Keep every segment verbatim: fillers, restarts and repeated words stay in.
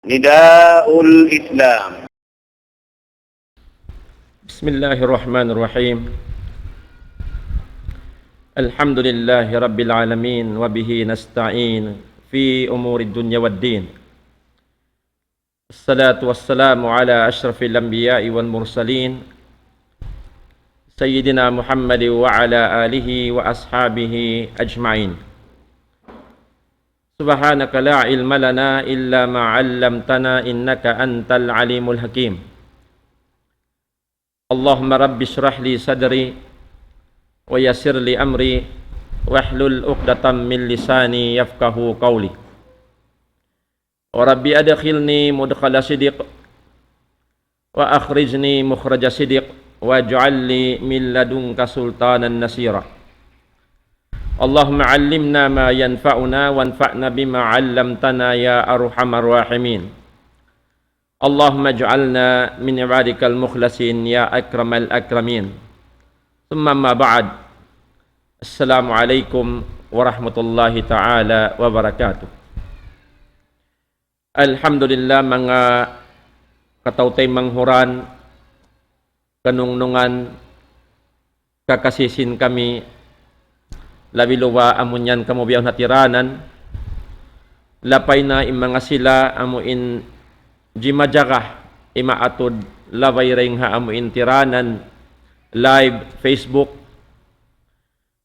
نداء الإسلام. بسم الله الرحمن الرحيم. الحمد لله رب العالمين، وبه نستعين في أمور الدنيا والدين. الصلاة والسلام على أشرف الأنبياء والمرسلين، سيدنا محمد وعلى آله وأصحابه أجمعين. سبحانك لا علم لنا إلا ما علمتنا إنك أنت العليم الحكيم. اللهم رب اشرح لي صدري ويسر لي أمري واحلل عقدة من لساني يفقهوا قولي. ورب أدخلني مدخل صدق وأخرجني مخرج صدق واجعل لي من لدنك سلطانا نصيرا. اللهم علمنا ما ينفعنا وانفعنا بما علمتنا يا أرحم الراحمين. اللهم اجعلنا من عبادك المخلصين يا أكرم الأكرمين. ثم أما بعد. السلام عليكم ورحمة الله تعالى وبركاته. Alhamdulillah, manga kataw-taymanghuran, kanungnungan, kakasi sin kami, labi luwa amu in yan kamu biyaun hatiranan, lapay na in manga sila amu in jimajaga, imaatud labay dayn ha amu in tiranan, live, Facebook,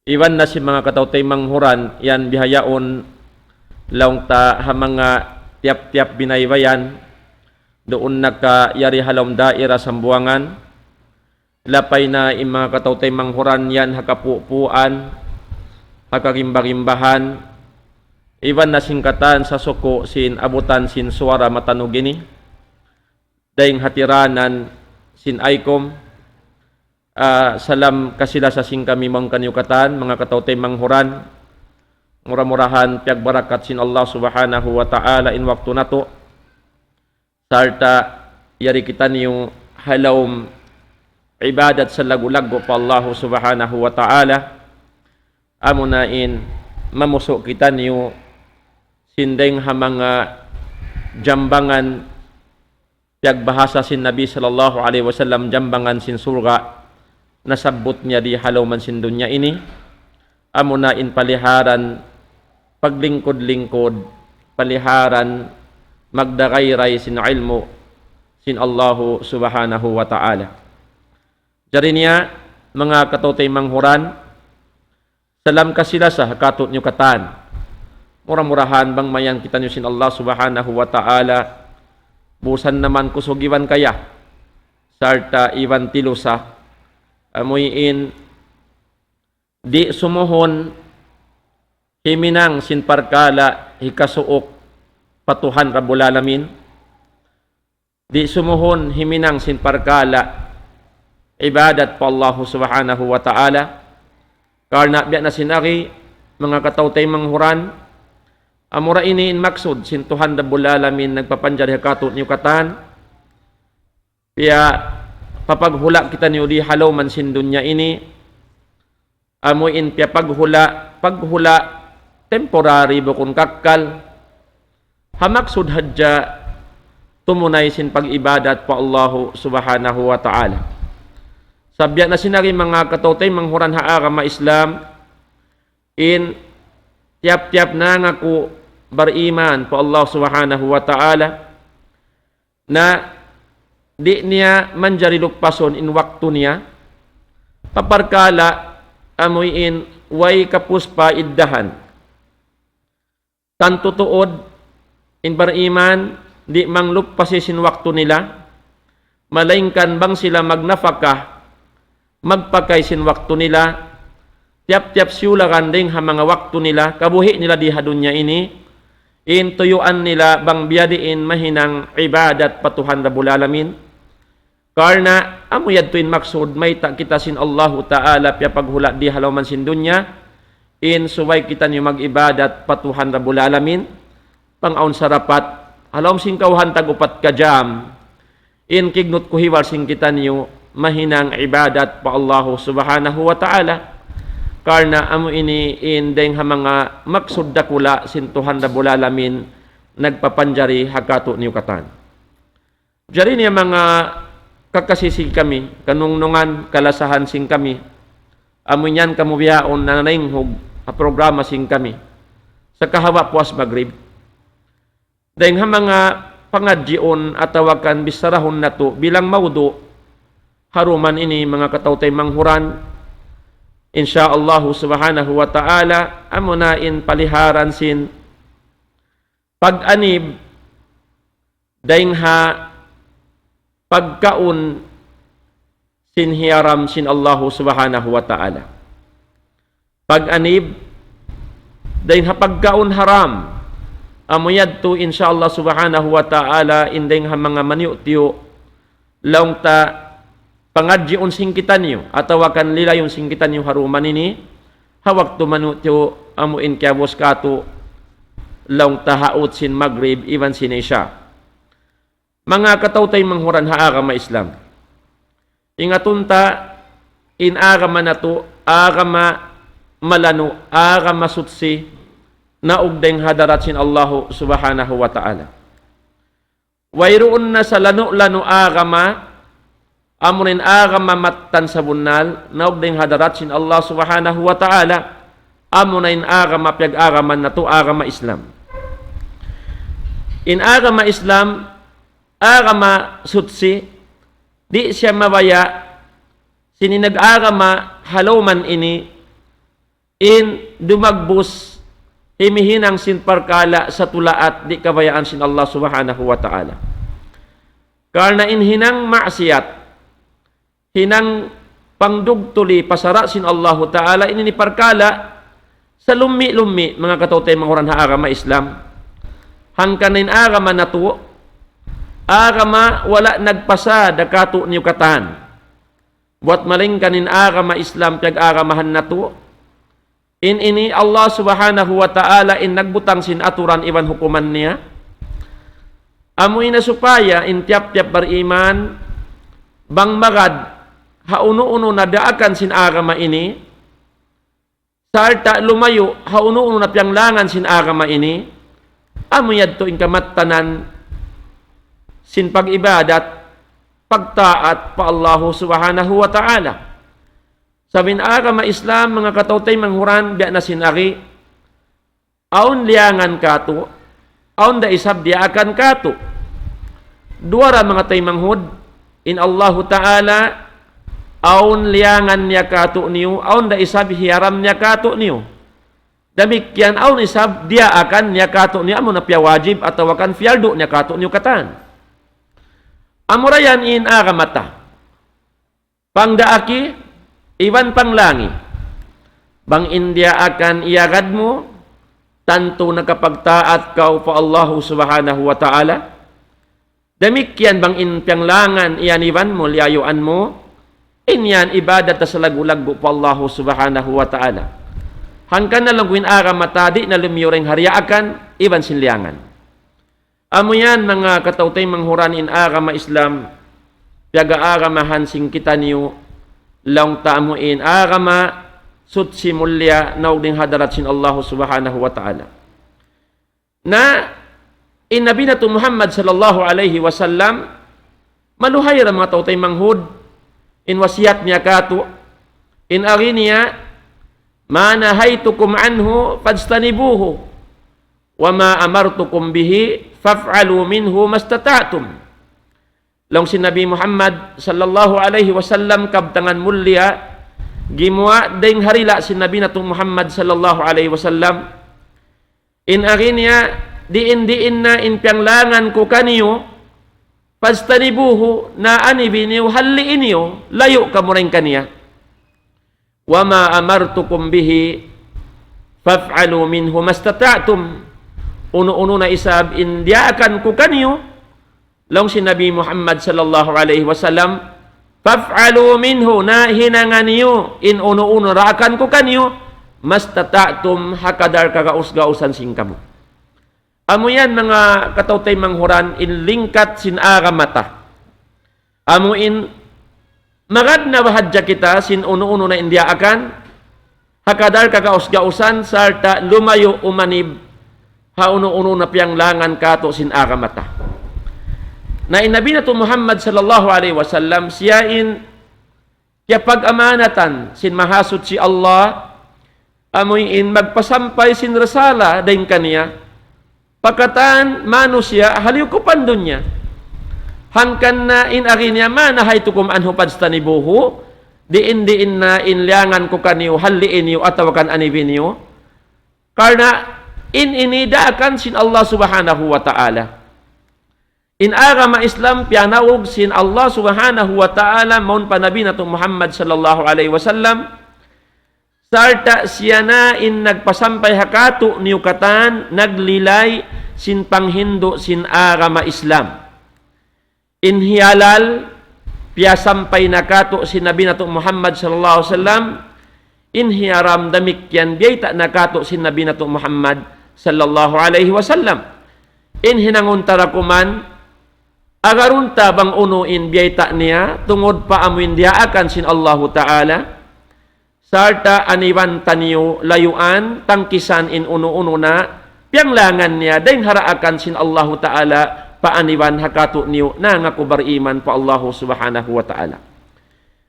iban na sin manga kataw-taymanghuran, yan bihaun laung ta ha manga tiyap-tiyap binaybayan, duun na ka yari ha lawm daira Sambuwangan, lapay na in manga kataw-taymanghuran yan ha kapupuan, ha kagimba-gimbahan, iban na sin katan sa suku' sin abutan sin suwara matanug ini, dayn hatiranan sin ICOM, ah, salam kasi-lasa sin kami mawn kaniyu katan, manga kataw-taymanghuran. Mura-murahan piyagbarakat sin Allah Subhanahu wa Ta'ala in waktu natu'. Sarta' yari kitaniyu ha lawm ibadat salaggu'-laggu' pa Allah Subhanahu wa Ta'ala. Amuna in mamusu' kitaniyu sin dayn ha manga jambangan piyagbahasa sin Nabi sallallahu alayhi wasallam, jambangan sin surga', nasabbut niya di ha lawm sin dunya ini, amuna in paliharan paglingkud-lingkud, paliharan magdagayray sin ilmu' sin Allahu Subhanahu wa Ta'ala. Jari niya, manga kataw-taymanghuran, salam kasi-lasa ha kātu'niyu katan. Mura-murahan bang mayan kitaniyu sin Allah Subhanahu wa Ta'ala, busan naman kusug iban kaya, sarta' iban tilusa, amuin di' sumuhun himinang sin parkala' hikasuuk pa Tuhan Rabbul Alamin, di' sumuhun himinang sin parkala' ibadat pa Allahu Subhanahu wa Ta'ala. Karna' biya' na sin agi, manga kataw-taymanghuran, amura ini in maksud sin Tuhan Rabbul Alamin nagpapanjari ha kātu'niyu katan, piyapaghula' kitaniyu di ha lawm sin dunya ini, amuin piyapaghula', paghula' temporary bukun kakkal, ha maksud hadja tumunay sin pag-ibadat pa Allahu Subhanahu wa Ta'ala. Sa' biya' na sin agi, manga kataw-taymanghuran ha agama Islam, in tiyap-tiyap nangaku bariman pa Allah Subhanahu wa Ta'ala, na di' niya manjari luppasun in waktu niya, pa parkala' amuin way kapūs pa iddahan. Tantu tuud, in bariman, di' mangluppasi sin waktu nila, malaingkan bang sila magnafaka, magpakay sin waktu nila, tiyap-tiyap siyulagan dayn ha manga waktu nila, kabuhi' nila di ha dunya ini, in tuyuan nila bang biyadiin mahinang ibadat pa Tuhan Rabbul Alamin. Karna' amu yadtu in maksud, mayta' kita sin Allahu Ta'ala piyapaghula' di ha lawm sin dunya, in subay kitaniyu mag-ibadat pa Tuhan Rabbul Alamin, bang awn sarapat, ha lawm sin kawhaan tag-upat ka jam, in kignut kuhiwal sin kitaniyu, mahinang ibadat pa Allahu Subhanahu wa Ta'ala. Karna' amu ini in dayng ha manga maksud dakula' sin Tuhan Rabbul Alamin, nagpapanjari ha kātu'niyu katan. Jari niya manga kakasi sin kami, kanungnungan, kalasahan sin kami, amu in yan kamu bihaun nananayng hug ha programa sin kami. Sa kahawa puas magrib. Dayng ha manga pangadjiun atawa kan bissarahun natu' bilang maudu' ha duman ini manga kataw-taymanghuran. Insya Allah subhanahu wa ta'ala, amuna in paliharan sin pag-anib dayng ha pagkaun sin hiyaram sin Allahu subhanahu wa ta'ala. Pag-anib dayng ha pagkaun haram. Amu yadtu insya Allah subhanahu wa ta'ala in dayng ha manga maniyu'-tiyu' laung ta pangadjiun sin kitaniyu, atawa kan lilayun sin kitaniyu ha duman ini, ha waktu maniyu'-tiyu' amu in kiyabus katu' laung ta ha ut sin magrib iban sin isya. Manga kataw-taymanghuran ha agama Islam. Ingatun ta, in agama natu', agama malanu', agama suchi, naug dayng ha hadarat sin Allahu subhanahu wa ta'ala. Wayruun na salanu'-lanu' agama, amuna in agama mattan sabunnal, naug dayng ha hadarat sin Allah subhanahu wa ta'ala, amuna in agama piyag-agaman natu', agama Islam. In agama Islam, agama suchi, di' siya mabaya' sin in nag-agama ha lawman ini, in dumagbus, himihinang sin parkala' sa tulaat di' kabayaan sin Allah subhanahu wa ta'ala. Karna' in hinang maksiyat, hinang pangdugtuli pa sara' sin Allahu ta'ala, ini in parkala' salummi'-lummi' manga kataw-taymanghuran ha agama Islam. Hangkan in agama natu', agama wala' nagpasad ha katu'niyu katan. Buwat malayngkan in agama Islam piyag-agamahan natu'. In ini Allah subhanahu wa ta'ala in nagbutang sin aturan iban hukuman niya. Amu in supaya in tiyap-tiyap bariman bang magad ha unu-unu na daakan sin agama ini, sarta' lumayu' ha unu-unu na piyanglangan sin agama ini, amu yadtu in kamattanan sin pag-ibadat, pagtaat pa Allahu subhanahu wa ta'ala. Sabab in agama Islam, manga kataw-taymanghuran, biya' na sin agi, awn liyangan katu', awn da isab diyaakan katu'. Duwa ra manga taymanghud, in Allahu ta'ala, awn liyangan niya katu'niyu, awn da isab hiyaram niya katu'niyu. Damikkiyan awn isab diyaakan niya katu'niyu, amuna piyawajib atawa kan piyardu niya katu'niyu katan. Amura yan in agama ta. Pangdaaki iban panglangi. Bang in diyaakan iyagad mu, tantu nakapagtaat kaw pa Allahu subhanahu wa ta'ala. Damikkiyan bang in piyanglangan iyaniban mu, liyayuan mu, in yan ibadat ta salaggu'-laggu' pa Allahu subhanahu wa ta'ala. Hangkan na laung ku in agama ta di' na lumiyu dayng ha diyaakan iban sin liyangan. Amu yan manga kataw-taymanghuran in agama Islam, piyag-aagamahan sin kitaniyu, laung ta amu in agama suchi mulliya naug dayng ha hadarat sin Allahu subhanahu wa ta'ala. Na in Nabi natu' Muhammad sallallahu alayhi wasallam, maluhay ra manga kataw-taymanghuran, in wasiyat niya katu', in agi niya, ما نهيتكم عنه فاجتنبوه وما أمرتكم به فافعلوا منه ما استطعتم. Laung sin Nabi Muhammad sallallahu alayhi wasallam, kabtangan mulliya, gimuwa' dayng ha dila' sin Nabi natu' Muhammad sallallahu alayhi wasallam. In agi niya, diin-diin na in piyanglangan ku kaniyu, فاجتنبوه, na anibi niyu, halli'i niyu, layu' kamu dayng kaniya. وما أمرتكم به فافعلوا منه ما استطعتم. Unu-unu na isab in diyaakan ku kaniyu, laung sin Nabi Muhammad sallallahu alayhi wasallam, فافعلوا منه, na hinanga niyu in unu-unu daakan ku kaniyu, ما استطعتم, ha kadar kagaus-gausan sin kamu. Amu yan manga kataw-taymanghuran in lingkat sin agama ta. Amu in magad na ba hadja kita sin unu-unu na in diyaakan, ha kadar kagaus-gausan sarta' lumayu' umanib ha unu-unu na piyanglangan katu' sin agama ta. Na in Nabi natu' Muhammad sallallahu alayhi wasallam, siya in kiyapag-amanatan sin Mahasuchi Allah, amuin magpasampay sin risala dayn kaniya, pa katan manusiya' ha liyukupan dunya. Hangkan na in agi niya, ما نهيتكم عنه فاجتنبوه, diin-diin na in liyangan ku kaniyu, hallii niyu atawa kan anibi niyu. Karna' in ini daakan sin Allah Subhanahu wa Ta'ala. In agama Islam piyanaug sin Allah Subhanahu wa Ta'ala mawn pa Nabi natu' Muhammad sallallahu alayhi wasallam, sarta' siya na in nagpasampay ha katu' niyu katan, naglilay sin panghindu' sin agama Islam. In hiyalal, piyasampay na katu' sin Nabi natu' Muhammad sallallahu alayhi wasallam, in hiyaram damikkiyan biyayta' na katu' sin Nabi natu' Muhammad sallallahu alayhi wasallam. In hinangun ta da kuman, agarun ta bang unu in biyayta' niya, tungud pa amuin diyaakan sin Allahu Ta'ala, sarta' aniban taniyu layuan, tangkisan in unu-unu na piyanglangan niya, dayn ha daakan sin Allahu Ta'ala, paaniban ha katu' niyu, nangaku bariman pa Allahu Subhanahu wa Ta'ala.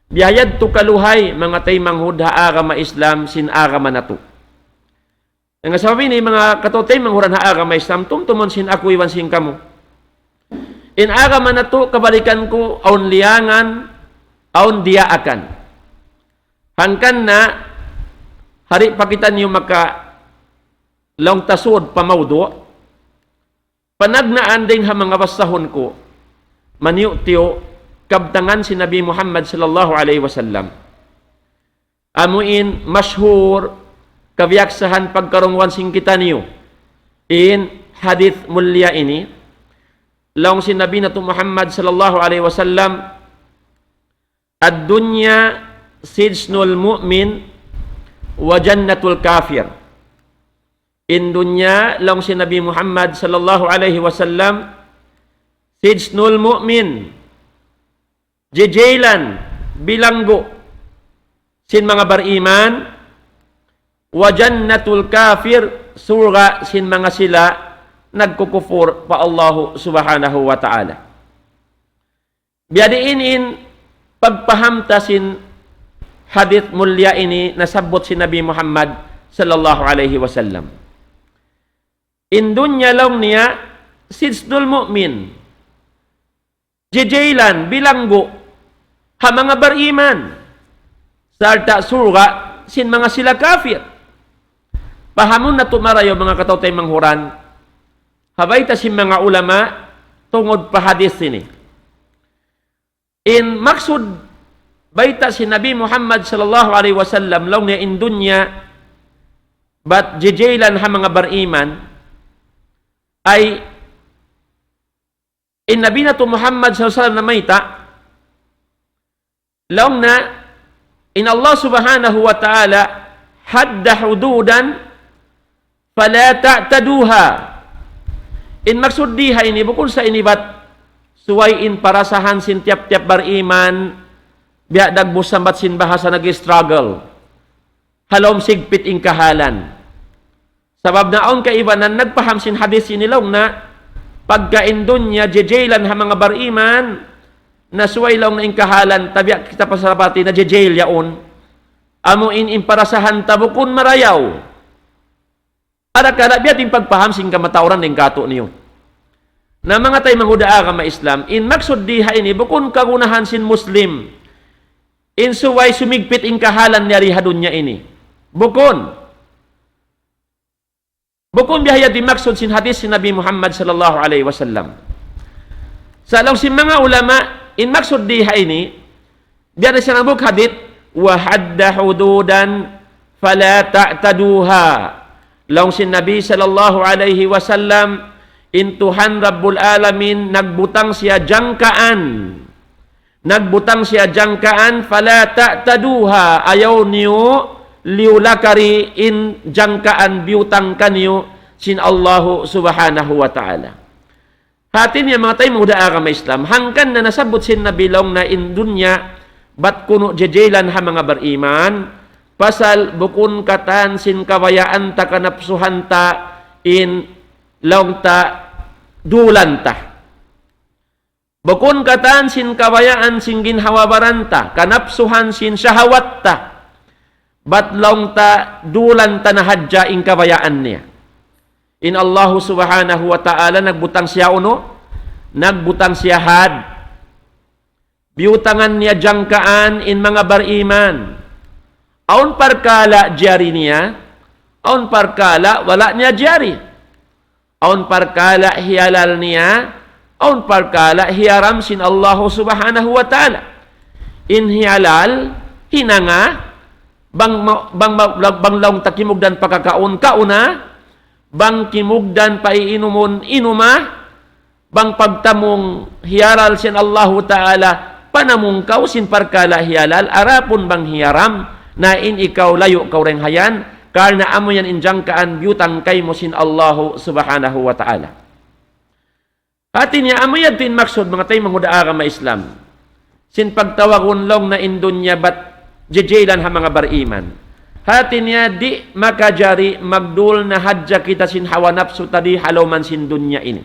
Biya' yadtu kaluhay, manga taymanghud ha agama Islam, sin agama natu'. Hangkan sabab ini, manga kataymanghuran ha agama Islam, tumtumun sin aku iban sin kamu. In agama natu', kabalikan ku, awn liyangan, awn diyaakan. Hangkan na, di' pa kitaniyu maka laung ta sud pa mawdu', panagnaan dayn ha manga basahun ku, maniyu'-tiyu' kabtangan sin Nabi Muhammad sallallahu alayhi wasallam. Amuin mashhur, kabiyaksahan pagkarungugan sin kitaniyu, in hadith mulia ini, laung sin Nabi natu' Muhammad sallallahu alayhi wasallam, الدنيا سجن المؤمن وجنة الكافر. In dunya, laung sin Nabi Muhammad sallallahu alayhi wasallam, سجن المؤمن, jijaylan, bilanggu' sin manga bariman, وجنة الكافر, surga' sin manga sila nagkukupur pa Allahu Subhanahu wa Ta'ala. Biyadiin in pagpaham ta sin hadith mulia ini nasabbut sin Nabi Muhammad sallallahu alayhi wasallam. In dunya, laung niya, سجن المؤمن, jijaylan, bilanggu' ha manga bariman, sarta' surga' sin manga sila kafir. Pahamun natu' marayaw, manga kataymanghuran, ha bayta' sin manga ulama tungud pa hadith ini. In maksud bayta' sin Nabi Muhammad sallallahu alayhi wasallam, laung niya in dunya bat jijaylan ha manga bariman, ay in Nabi natu' Muhammad sallallahu alayhi wasallam namayta', laung niya, in Allah Subhanahu wa Ta'ala حد حدودا فلا تعتدوها. In maksud di ha ini, bukun sa ini bat subay in parasahan sin tiyap-tiyap bariman, biya' dagbus sambat sin bahasa nag-struggle ha lawm sigpit in kahalan. Sabab na awn kaibanan nagpaham sin hadith ini, laung niya, pagka in dunya jijaylan ha manga bariman, na subay, laung niya, in kahalan, tabiya' kita pasapati na jijayl yaun. Amu in, in parasahan ta bukun marayaw. Adakala' biya' diin pagpaham sin kamatauran dayn kātu'niyu. Na manga taymanghud ha agama Islam, in maksud di ha ini bukun kagunahan sin Muslim in subay sumigpit in kahalan niya di ha dunya ini. Bukun. Bukun biya' ha yan in maksud sin hadith sin Nabi Muhammad sallallahu alayhi wasallam. Sa' laung sin manga ulama, in maksud di ha ini, biya' na siya hambuuk hadith, وحد حدودا فلا تعتدوها. Laung sin Nabi sallallahu alayhi wasallam, in Tuhan Rabbul Alamin nagbutang siya jangkaan. Nagbutang siya jangkaan, فلا تعتدوها. Ayaw niyu liyu-lakari in jangkaan biyutang kaniyu sin Allahu Subhanahu wa Ta'ala. Hati niya manga taymanghud ha agama Islam, hangkan na nasabbut sin Nabi laung niya in dunya, bat kunu' jijaylan ha manga bariman, pasal bukun katan sin kabayaan ta kanapsuhan ta in laung ta dulan ta. Bukun katan sin kabayaan sin ginhawa-baran ta, kanapsuhan sin shahawat ta. Bat laung ta dulan ta na hadja in kabayaan niya. In Allahu Subhanahu wa Ta'ala nagbutang siya unu, nagbutang siya had. Biyutangan niya jangkaan in manga bariman. Awn parkala' jari niya, awn parkala' wala' niya jari. Awn parkala' hiyalal niya, awn parkala' hiyaram sin Allahu Subhanahu wa Ta'ala. In hiyalal, hinanga, bang, ma- bang, ma- bang laung ta kimugdan pa kakaun, kauna, bang kimugdan pa iinumun, inuma, bang pagtamung hiyalal sin Allahu Ta'ala, panamung kaw sin parkala' hiyalal, adapun bang hiyaram, na in ikaw layu' kaw dayng ha yan, karna' amu yan in jangkaan biyutang kaymu sin Allahu Subhanahu wa Ta'ala. Hati niya, amu yadtu in maksud manga taymanghud ha agama Islam. Sin pagtawagun laung na in dunya bat jijaylan ha manga bariman. Hati niya, di' makajari magdul na hadja kita sin hawa napsu ta di ha lawm sin dunya ini.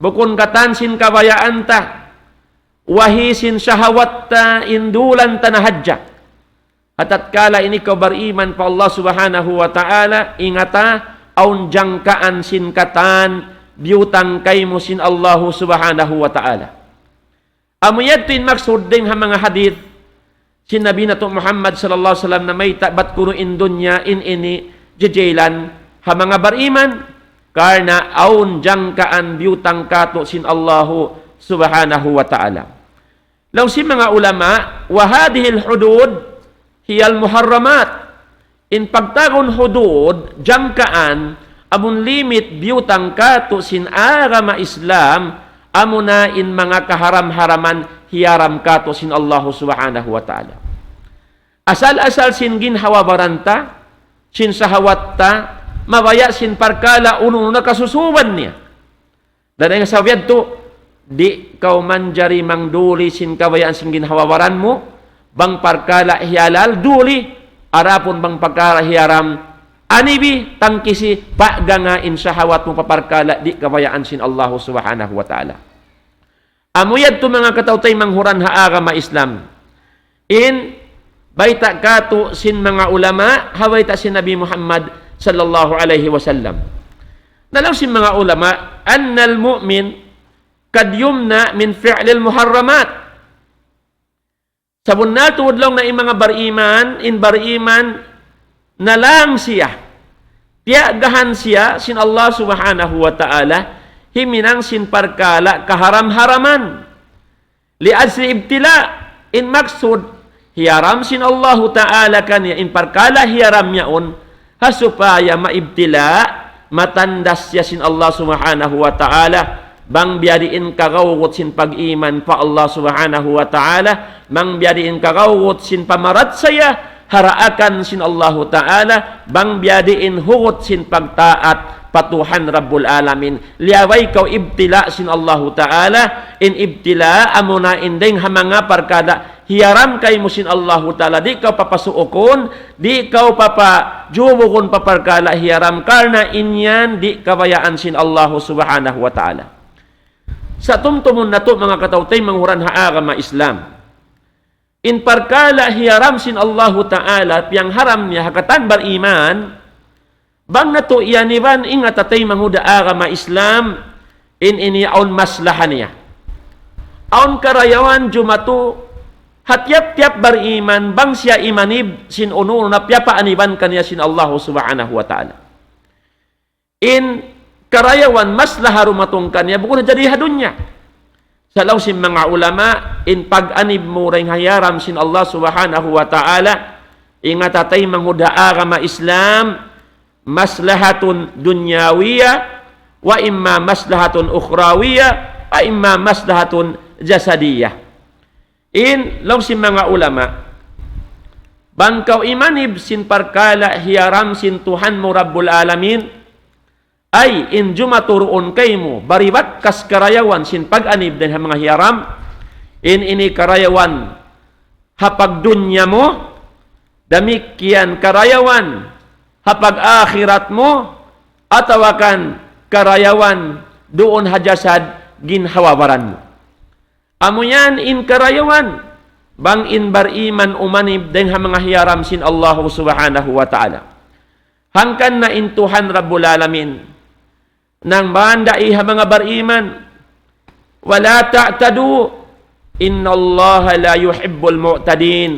Bukun katan sin kabayaan ta, wahi sin shahawat ta in dulan ta na hadja. Ha tatkala ini kaw bariman pa Allah Subhanahu wa Ta'ala, ingata, awn jangkaan sin katan biyutang kaymu sin Allahu Subhanahu wa Ta'ala. Amu yadtu in maksud dayng ha manga hadith sin Nabi natu' Muhammad sallallahu alayhi wasallam na mayta' bat kunu' in dunya in ini jijaylan ha manga bariman, karna' awn jangkaan biyutang katu' sin Allahu Subhanahu wa Ta'ala. Laung sin manga ulama, وهذه الحدود هي المحرمات. In pagtawagun hudud, jangkaan, amun limit biyutang katu' sin agama Islam, amuna in manga kaharam-haraman hiyaram katu' sin Allahu Subhanahu wa Ta'ala. Asal-asal sin ginhawa-baran ta, sin shahawat ta, mabaya' sin parkala' unu-unu na kasusuban niya. Dayn ha sabab yadtu, di' kaw manjari mangduli sin kabayaan sin ginhawa-baran mu, bang parkala' hiyalal duli, adapun bang parkala' hiyaram, anibi, tangkisi, paganga in shahawat mu pa parkala' di' kabayaan sin Allahu Subhanahu wa Ta'ala. Amu yadtu manga kataw-taymanghuran ha agama Islam. In bayta' katu' sin manga ulama, ha bayta' sin Nabi Muhammad sallallahu alayhi wasallam. Na laung sin manga ulama, أن المؤمن قد يمنع من فعل المحرمات. Sabunnal tuud laung na in manga bariman, in bariman nalang siya. Tiyagahan siya sin Allah Subhanahu wa Ta'ala, himinang sin parkala' kaharam-haraman. لأجل ابتلاء, in maksud, hiyaram sin Allahu Ta'ala kaniya in parkala' hiyaram yaun, ha supaya maibtila', matandas siya sin Allah Subhanahu wa Ta'ala, bang biyadiin kagawgut sin pag-iman pa Allah Subhanahu wa Ta'ala, bang biyadiin kagawgut sin pamarachaya, ha daakan sin Allahu Ta'ala, bang biyadiin hugut sin pagtaat pa Tuhan Rabbul Alamin. Liyabay kaw ibtila' sin Allahu Ta'ala, in ibtila' amuna in dayng ha manga parkala' hiyaram kaymu sin Allahu Ta'ala, di' kaw papasuukun, di' kaw papajubugun pa parkala' hiyaram, karna' in yan di' kabayaan sin Allahu Subhanahu wa Ta'ala. Sa' tumtumun natu' manga kataw-taymanghuran ha agama Islam. In parkala' hiyaram sin Allahu Ta'ala, piyangharam niya ha katan bariman, bang natu' iyaniban, ingat ha taymanghud ha agama Islam, in ini awn maslaha niya. Awn karayawan jumatu, ha tiyap-tiyap bariman, bang siya imanib, sin unu-unu na piyapaaniban kaniya sin Allahu Subhanahu wa Ta'ala. In karayawan maslaha dumatung kaniya, bukun na jadi ha dunya. Sa' laung sin manga ulama, in pag-anib mu dayng ha hiyaram sin Allah Subhanahu wa Ta'ala, ingat ha taymanghud ha agama Islam, مصلحة دنيوية، وإما مصلحة أخروية، وإما مصلحة جسدية. In, laung sin manga ulama, bang kaw imanib sin parkala' hiyaram sin Tuhan mu Rabbul Alamin, ay in jumatu duun kaymu, bari bakas karayawan sin pag-anib dayn ha manga hiyaram, in ini karayawan ha pagdunya mu, damikkiyan karayawan ha pag-akhirat mu, atawa kan karayawan duun ha jasad ginhawa-baran mu. Amu yan in karayawan, bang in bariman umanib dayn ha manga hiyaram sin Allahu Subhanahu wa Ta'ala. Hangkan na in Tuhan Rabbul Alamin, nang mandai ha manga bariman, ولا تعتدوا إن الله لا يحب المعتدين.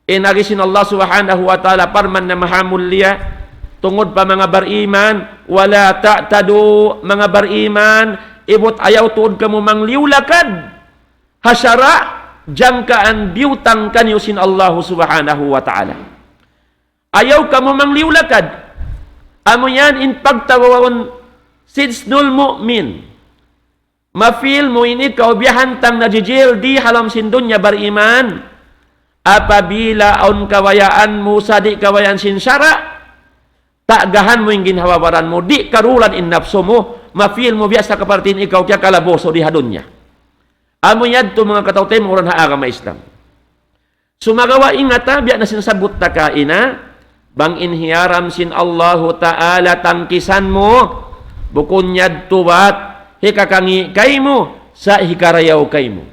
In agi sin Allah Subhanahu wa Ta'ala parman na mahamulliya, tungud pa manga bariman, ولا تعتدوا, manga bariman, ibut ayaw tuud kamu mangliyu-lakad ha sara' jangkaan biyutang kaniyu sin Allah Subhanahu wa Ta'ala. Ayaw kamu mangliyu-lakad. Amu yan in pagtawagun sijnul mu'min. Mafeel mu ini kaw biya' hantang na jijil di ha lawm sin dunya bariman. Apabila awn kabayaan mu sa di' kabayaan sin sara', tagahan mu in ginhawa-baran mu, di' karulan in napsu mu, mafeel mu biya' sa kapartin ikaw kiyakalabusu di ha dunya. Amu yadtu manga kataw-taymanghuran ha agama Islam. Sumagawa' ingata, biya' na sin sabbut ta kaina, bang in hiyaram sin Allahu Ta'ala tangkisan mu, bukun yadtu bat hikakangi' kaymu, sa' hikarayaw kaymu.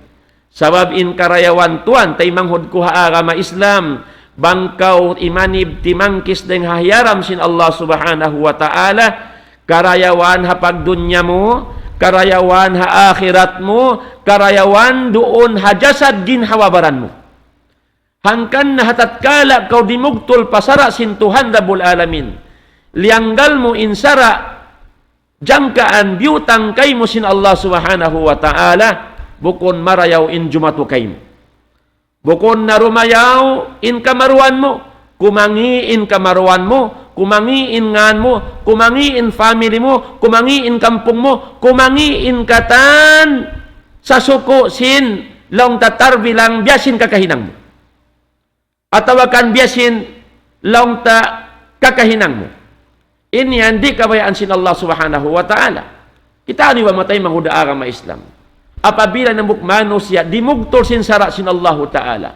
Sabab in karayawan tuwan, taymanghud ku ha agama Islam, bang kaw imanib timangkis dayn ha hiyaram sin Allah Subhanahu wa Ta'ala, karayawan ha pagdunya mu, karayawan ha akhirat mu, karayawan duun ha jasad ginhawa-baran mu. Hangkan na ha tatkala kaw dimugtul pa sara' sin Tuhan Rabbul Alamin, liyanggal mu in sara' jangkaan biyutang kaymu sin Allah Subhanahu wa Ta'ala, bukun marayaw in jumatu kaymu. Bukun na rumayaw in kamaruan mu, kumangi' in kamaruan mu, kumangi' in ngan mu, kumangi' in family mu, kumangi' in kampung mu, kumangi' in katan sasuku' sin laung ta tarbilang biya' sin kakahinang mu. Atawa kan biya' sin laung ta kakahinang mu. Ini yan di' kabayaan sin Allah Subhanahu wa Ta'ala. Kita' niyu ba, manga taymanghud ha agama Islam. Apabila hambuuk manusiya' dimugtul sin sara' sin Allahu Ta'ala,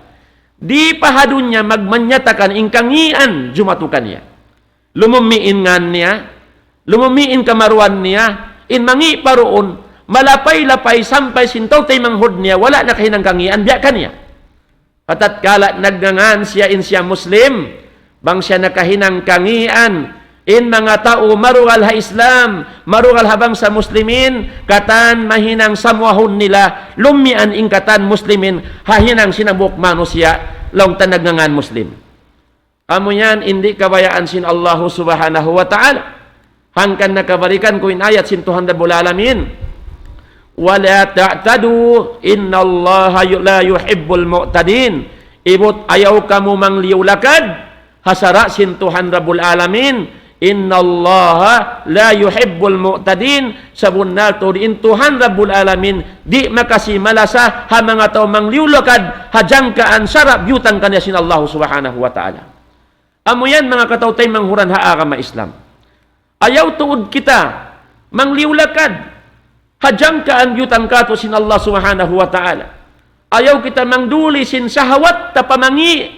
di' pa ha dunya magmanyatakan in kangian jumatu kaniya. Lumummi' in ngan niya, lumummi' in kamaruan niya, in mangi' pa duun, malapay-lapay sampay sin tau taymanghud niya, wala' nakahinang kangian biya' kaniya. Ha tatkala nagngangan siya in siya Muslim, bang siya nakahinang kangian, in manga tau marugal ha Islam, marugal ha bangsa Muslimin, katan mahinang samuahun nila, lummian in katan Muslimin, ha hinang sin hambuuk manusiya', laung ta nagngangan Muslim. Amu yan in di' kabayaan sin Allahu Subhanahu wa Ta'ala. Hangkan na kabalikan ku in ayat sin Tuhan Rabbul Alamin. ولا تعتدوا إن الله لا يحب المعتدين. Ibut ayaw kamu mangliyu-lakad ha sara' sin Tuhan Rabbul Alamin. إن الله لا يحب المعتدين. Sabunnal tuud in Tuhan Rabbul Alamin di' makasi malasa ha manga tau mangliyu-lakad ha jangkaan sara' biyutang kaniya sin Allahu Subhanahu wa Ta'ala. Amu yan manga kataw-taymanghuran ha agama Islam. Ayaw tuud kita mangliyu-lakad ha jangkaan biyutang kātu' sin Allah Subhanahu wa Ta'ala. Ayaw kita mangduli sin sahawat ta pa mangi'.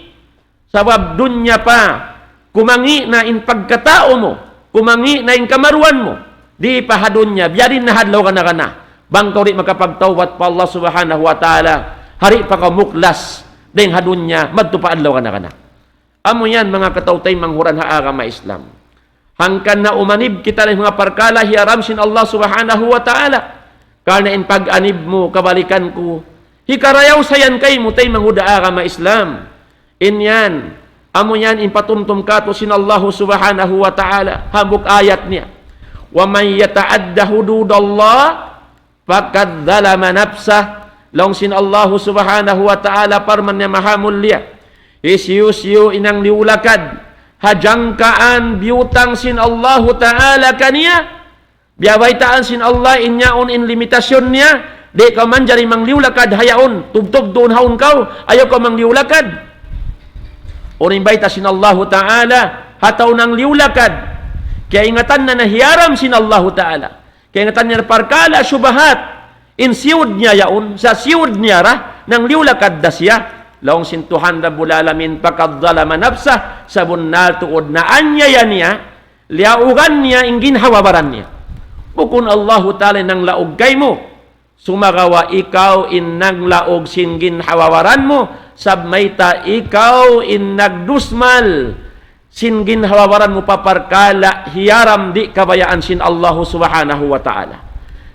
Sabab dunya pa, kumangi' na in pagkatau mu, kumangi' na in kamaruan mu. Di' pa ha dunya, biya' diin na ha adlaw kana-kana. Bang kaw di' makapagtawbat pa Allah Subhanahu wa Ta'ala, di' pa kaw muklas dayn ha dunya, madtu pa adlaw kana-kana. Amu yan, manga kataw-taymanghuran ha agama Islam. Hangkan na umanib kita dayn ha manga parkala' hiyaram sin Allah Subhanahu wa Ta'ala. Karna' in pag-anib mu, kabalikan ku, hikarayaw sa yan kaymu taymanghud ha agama Islam. In yan, amu yan in patumtum kātu' sin Allahu Subhanahu wa Ta'ala, hambuuk ayat niya. ومن يتعد حدود الله فقد ظلم نفسه. Laung sin Allahu Subhanahu wa Ta'ala, parman niya mahamulliya, hisiyu-siyu in nangliyu-lakad ha jangkaan biyutang sin Allahu Ta'ala kaniya, biya' baytaan sin Allah in yaun in limitasyon niya, di' kaw manjari mangliyu-lakad ha yaun, tubtub duun ha yaun kaw, ayaw kaw mangliyu-lakad. Unu in bayta' sin Allahu Ta'ala ha tau nangliyu-lakad, kiyaingatan niya na hiyaram sin Allahu Ta'ala. Kaingatan niya parkala' subahat, in siyud niya yaun, sa' siyud niya ra, nangliyu-lakad da siya. Laung sin Tuhan Rabbul Alamin, فقد ظلم نفسه, sabunnal tuud naanyaya niya, liyaugan niya in ginhawa-baran niya. Bukun Allahu Ta'ala in nanglaug kaymu. Sumagawa' ikaw in nanglaug sin ginhawa-baran mu, sabab mayta' ikaw in nagdusmal sin ginhawa-baran mu pa parkala' hiyaram di' kabayaan sin Allahu Subhanahu wa Ta'ala.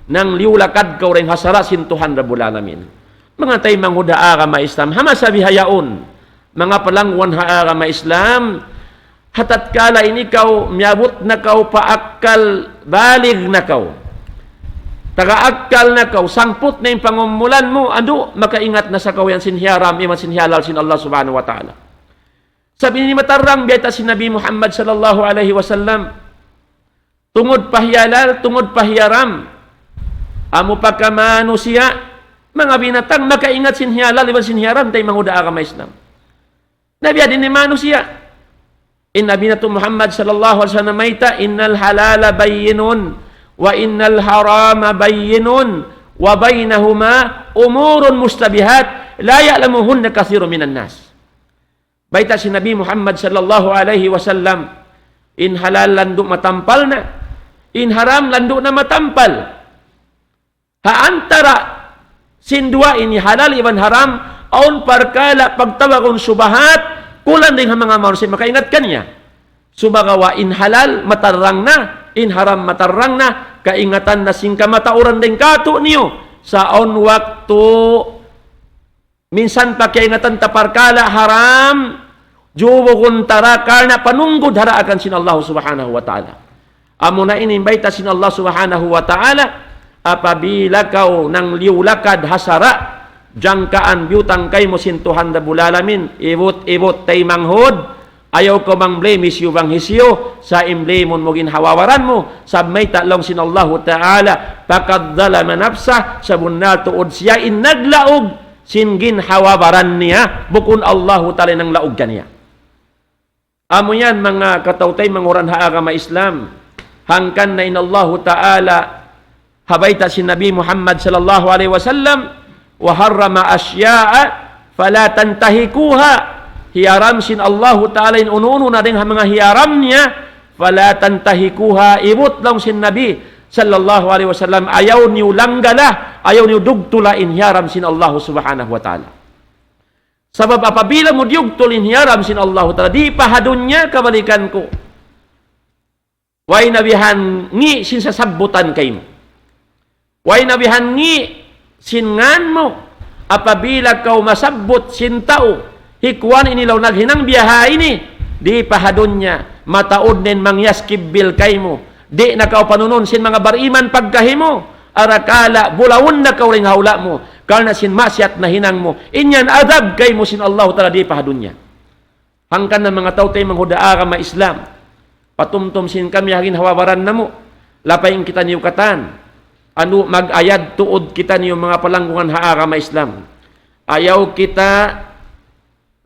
Nangliyu-lakad kaw dayn ha sara' sin Tuhan Rabbul Alamin. Manga taymanghud ha agama Islam, ha masa bihaun, manga palangguan ha agama Islam, ha tatkala ini kaw, miyabut na kaw pa akkal, balig na kaw, taga akkal na kaw, sangput na in pangumulan mu, andu', makaingat na sa kaw yan sin hiyaram, iban sin hiyalal sin Allah Subhanahu wa Ta'ala. Sabab ini matarrang biyayta' sin Nabi Muhammad sallallahu alayhi wasallam. Tungud pa hiyalal, tungud pa hiyaram. Amu pa ka manusiya', manga binatang, makaingat sin hiyalal, iban sin hiyaram, taymanghud ha agama Islam. Na biya' diin in manusiya'. In Nabi natu' Muhammad sallallahu alayhi wasallam mayta', إن الحلال بين وإن الحرام بين وبينهما أمور مشتبهات لا يعلمهن كثير من الناس. Bayta' sin Nabi Muhammad sallallahu alayhi wasallam, in halal landu' matampal na, in haram landu' na matampal. Ha antara' sin duwa ini, halal iban haram, awn parkala' pagtawagun shubahat, kulang dayn ha manga manusiya' makaingat kaniya. Sumagawa' in halal matarrang na, in haram matarrang na, kaingatan na sin kamatauran dayn kātu'niyu. Sa' awn waktu minsan pa kaingatan ta parkala' haram, jubugun ta da karna' panunggud ha daakan sin Allah Subhanahu wa Ta'ala. Amuna ini in bayta' sin Allah Subhanahu wa Ta'ala, apabila kaw nangliyu-lakad ha sara', jangkaan biyutang kaymu sin Tuhan Rabbul Alamin, ibut-ibut taymanghud, ayaw kaw mang-blame hisiyu bang hisiyu, sa' in blame-un mu ginhawa-baran mu, sabab mayta' laung sin Allahu Ta'ala, فقد ظلم نفسه, sabunnal tuud siya in naglaug sin ginhawa-baran niya, bukun Allahu Ta'ala in nanglaug kaniya. Amu yan manga kataw-taymanghuran ha agama Islam. Hangkan na in Allahu Ta'ala ha bayta' sin Nabi Muhammad sallallahu alayhi wasallam, وحرم أشياء فلا تنتهكوها. Hiyaram sin Allahu Ta'ala in unu-unu na dayn ha manga hiyaram niya, فلا تنتهكوها. Ibut laung sin Nabi sallallahu alayhi wasallam, ayaw niyu langgala, ayaw niyu dugtula in hiyaram sin Allahu Subhanahu wa Ta'ala. Sabab apabila mu diyugtul in hiyaram sin Allahu Ta'ala, di' pa ha dunya, kabalikan ku, way na bihan ngi' sin sasabbutan kaymu. Way na bihan ngi' sin ngan mu. Apabila kaw masabbut sin tau, hi kuwan ini laung naghinang biya' ha ini, di' pa ha dunya, mataud na in mangyaskibbil kaymu. Di' na kaw panunun sin manga bariman pagkahi mu. Arakala' bulawun na kaw dayn ha hula' mu karna' sin maksiyat nahinang mu. In yan adab kaymu sin Allahu Ta'ala di' pa ha dunya. Hangkan na manga tau-taymanghuran ha agama Islam, patumtum sin kami ha ginhawa-baran namu', lapay in kitaniyu katan. Anu, mag-ayad tuud kitaniyu manga palanggungan ha agama Islam. Ayaw kita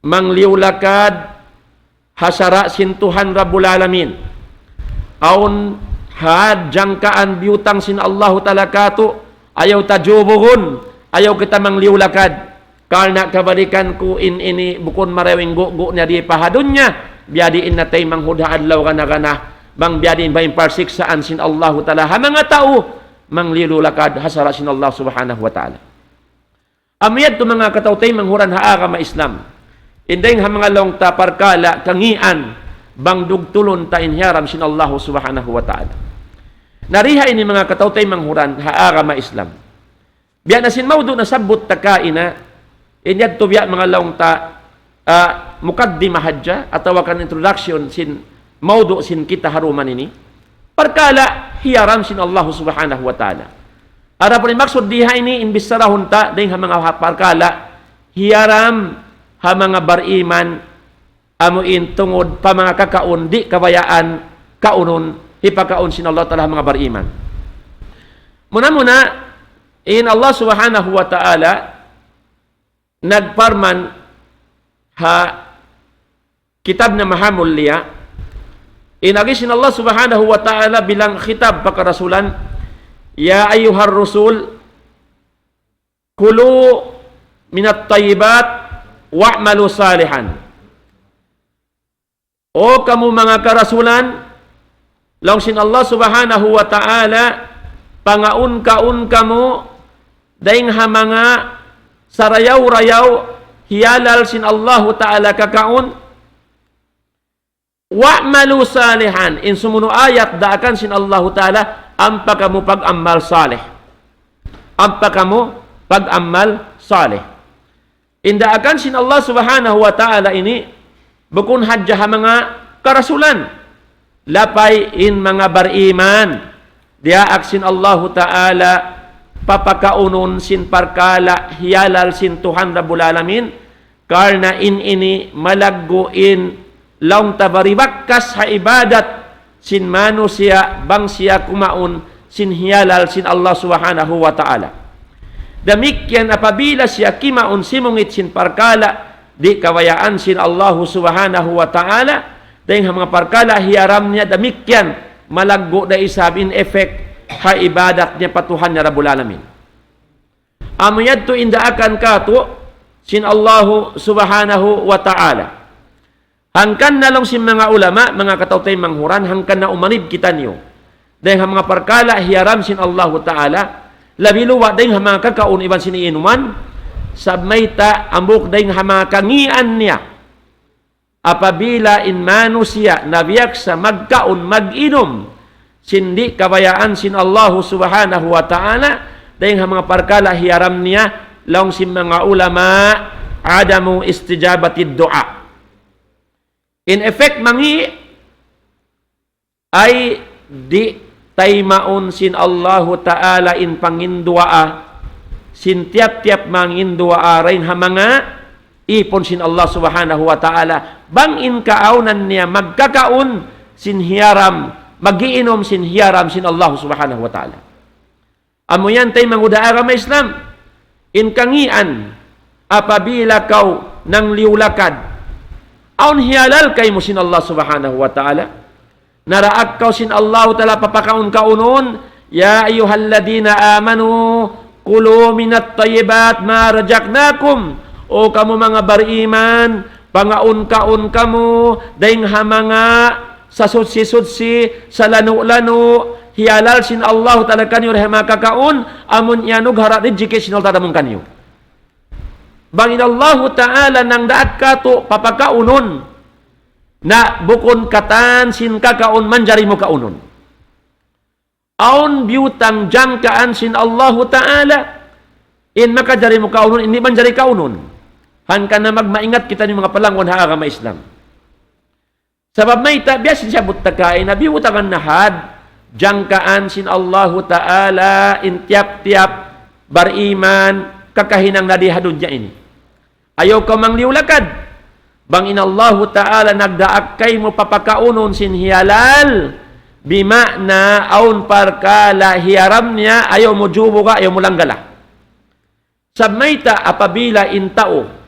mangliyu-lakad ha sara' sin Tuhan Rabbul Alamin. Awn had jangkaan biyutang sin Allahu Ta'ala kātu', ayaw ta jubugun, ayaw kita mangliyu-lakad. Karna' kabalikan ku in ini bukun marayaw in gugu' niya di' pa ha dunya, biya' diin na taymanghud ha adlaw gana-gana, bang biya' diin ba in parsiksaan sin Allahu Ta'ala ha manga tau mangliyu-lakad ha sara' sin Allah Subhanahu wa Ta'ala. Amu yadtu manga kataw-taymanghuran ha agama Islam. In dayng ha manga laung ta parkala' kangian bang dugtulun ta in hiyaram sin Allahu Subhanahu wa Ta'ala. Na di' ha ini manga kataw-taymanghuran ha agama Islam. Biya' na sin mawdu' nasabbut ta kaina, in yadtu biya' manga laung ta, ah, mukaddimah hadja, atawa kan introduction sin mawdu' sin kita ha duman ini. Parkala' hiyaram sin Allahu Subhanahu wa Ta'ala. Adapun in maksud di ha ini in bicharahun ta, dayng ha manga ha parkala' hiyaram ha manga bariman, amu in tungud pa manga kakaun di' kabayaan kaunun, hipakaun sin Allah Ta'ala ha manga bariman. Muna-muna, in Allah Subhanahu wa Ta'ala nagparman ha kitab niya mahamulliya, in agi sin Allah Subhanahu wa Ta'ala bilang khitab pa karasulan, يا أيها الرسل كلوا من الطيبات واعملوا صالحا. O kamu manga karasulan, laung sin Allah Subhanahu wa Ta'ala, pangaun-kaun kamu, dayn ha manga sarayaw-rayaw, hiyalal sin Allahu Ta'ala kakaun, "Wa'malu salihan." In sumunu' ayat daakan sin Allahu Ta'ala, ampa kamu pag-amal salih. Ampa kamu pag-amal salih. In daakan sin Allah Subhanahu wa Ta'ala ini, bukun hadja ha manga karasulan. Lapay in manga bariman. Diyaak sin Allahu Ta'ala, papakaunun sin parkala' hiyalal sin Tuhan Rabbul Alamin, karna' in ini malaggu' in laung ta bari bakkas ha ibadat sin manusiya' bang siya kumaun sin hiyalal sin Allah Subhanahu wa Ta'ala. Damikkiyan apabila siya kimaun simungit sin parkala' di' kabayaan sin Allahu Subhanahu wa Ta'ala, dayn ha manga parkala' hiyaram niya, damikkiyan malaggu' da isab in effect ha ibadat niya pa Tuhan niya Rabbul Alamin. Amu yadtu in daakan kātu' sin Allahu Subhanahu wa Ta'ala. Hangkan na laung sin manga ulama, manga kataw-taymanghuran, hangkan na umanib kitaniyu dayn ha manga parkala' hiyaram sin Allahu Ta'ala, labi luba' dayn ha manga kakaun iban sin iinuman, sabab mayta' hambuuk dayn ha manga kangīan niya. Apabila in manusiya' nabiyaksa magkaun, mag-inum, sin di' kabayaan sin Allahu Subhanahu wa Ta'ala, dayn ha manga parkala' hiyaram niya, laung sin manga ulama, عدم استجابة الدعاء. In effect mangi' ay di' taymaun sin Allahu Ta'ala in panginduwaa sin tiyap-tiyap manginduwaa dayn ha manga īpun sin Allah Subhanahu wa Ta'ala. Bang in kaawnan niya magkakaun sin hiyaram, mag-iinum sin hiyaram sin Allah Subhanahu wa Ta'ala. Amu yan taymanghud ha agama Islam. In kangīan, apabila kaw nangliyu-lakad, awn hiyalal kaymu sin Allah Subhanahu wa Ta'ala. Naraak kaw sin Allahu Ta'ala papakaun-kaunun, يا أيها الذين آمنوا كلوا من طيبات ما رزقناكم. O kamu manga bariman, pangaun-kaun kamu dayn ha manga sasutsi-sutsi, salanu'-lanu', hiyalal sin Allahu Ta'ala kaniyu dayn ha manga kakaun, amun iyanugara' rijiki' sin Allahu Ta'ala mawn kaniyu. Bang in Allahu Ta'ala nagdaak kātu' papakaunun, na bukun katan sin kakaun manjari mu kaunun. Awn biyutang jangkaan sin Allahu Ta'ala, in makajari mu kaunun, in di' manjari kaunun. Hangkan na magmaingat kitaniyu manga palangguan ha agama Islam. Sabab mayta', biya' sin siyabbut ta kaina, biyutangan na had jangkaan sin Allahu Ta'ala in tiyap-tiyap bariman kakahinang na di ha dunya ini. Ayaw kaw mangliyu-lakad. Bang in Allahu Ta'ala nagdaak kaymu papakaunun sin hiyalal, bima'na awn parkala' hiyaram niya, ayaw mu jubuga, ayaw mu langgala. Sabab mayta', apabila in tau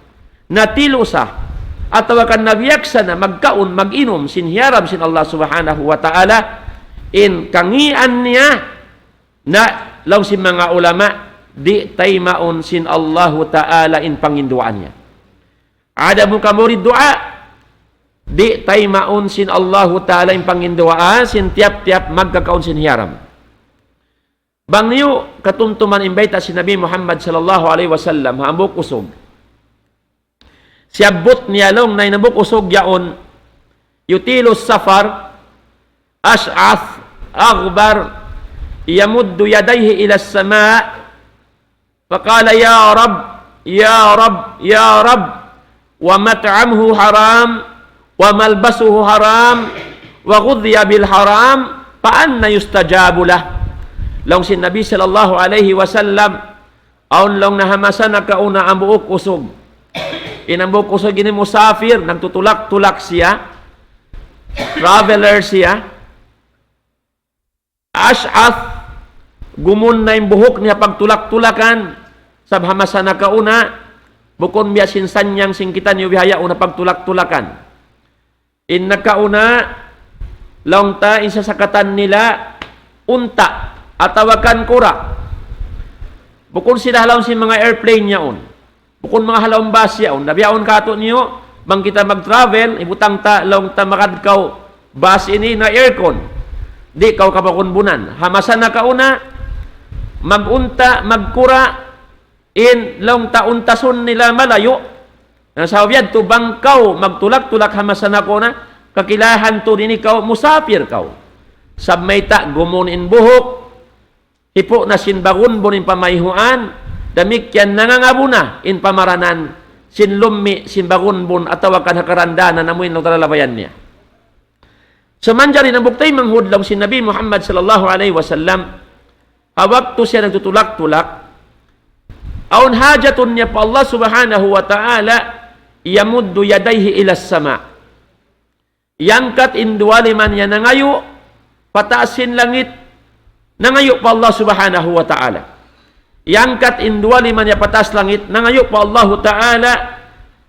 natilusa atawa kan nabiyaksa na magkaun, mag-inum sin hiyaram sin Allah Subhanahu wa Ta'ala, in kangīan niya na, laung sin manga ulama, di' taymaun sin Allahu Ta'ala in panginduwaa niya. عدم قبول الدعاء, di' taymaun sin Allahu Ta'ala in panginduwaa sin tiyap-tiyap magkakaun sin hiyaram. Bang niyu katumtuman in bayta' sin Nabi Muhammad sallallahu alayhi wasallam, hambuuk usug. Siyabbut niya laung niya in hambuuk usug yaun, يطيل السفر أشعث أغبر يمد يديه إلى السماء فقال يا رب يا رب يا رب ومطعمه حرام وملبسه حرام وغذي بالحرام فأنى يستجاب له. Laung sin Nabi sallallahu alayhi wasallam, awn laung niya ha masa nakauna hambuuk usug. In hambuuk usug ini musafir, nagtutulak-tulak siya, traveler siya. Ash'ath, gumun na in buhuk niya pagtulak-tulakan. Sabab ha masa nakauna, bukun biya' sin sanyang sin kitaniyu bihaun ha pagtulak-tulakan. In nakauna, laung ta in sasakatan nila, unta', atawa kan kura'. Bukun sila ha lawm sin manga airplane yaun. Bukun manga ha lawm bus yaun. Na bihaun katu' niyu, bang kita mag-travel, hibutang ta, laung ta magad kaw bus ini na aircon. Di' kaw kabakunbunan. Ha masa nakauna, mag-unta, magkura', in laung ta untasun nila malayu'. Na sabab yadtu bang kaw magtulak-tulak ha masa nakuna', kakilahan tuud in ikaw musafir kaw. Sabab mayta' gumun in buhuk, hipu' na sin bagunbun in pamayhuan, damikkiyan nangangabu na in pamaranan, sin lummi' sin bagunbun atawa kan ha karandanan amu in laung ta lalabayan niya. Sa' manjari na bukun taymanghud laung sin Nabi Muhammad sallallahu alayhi wasallam, ha waktu siya nagtutulak-tulak, awn hajatun niya pa Allah subhanahu wa ta'ala, يمد يديه إلى السماء. Iyangkat in duwa lima niya nangayu', pataas sin langit, nangayu' pa Allah subhanahu wa ta'ala. Iyangkat in duwa lima niya pataas langit, nangayu' pa Allahu ta'ala,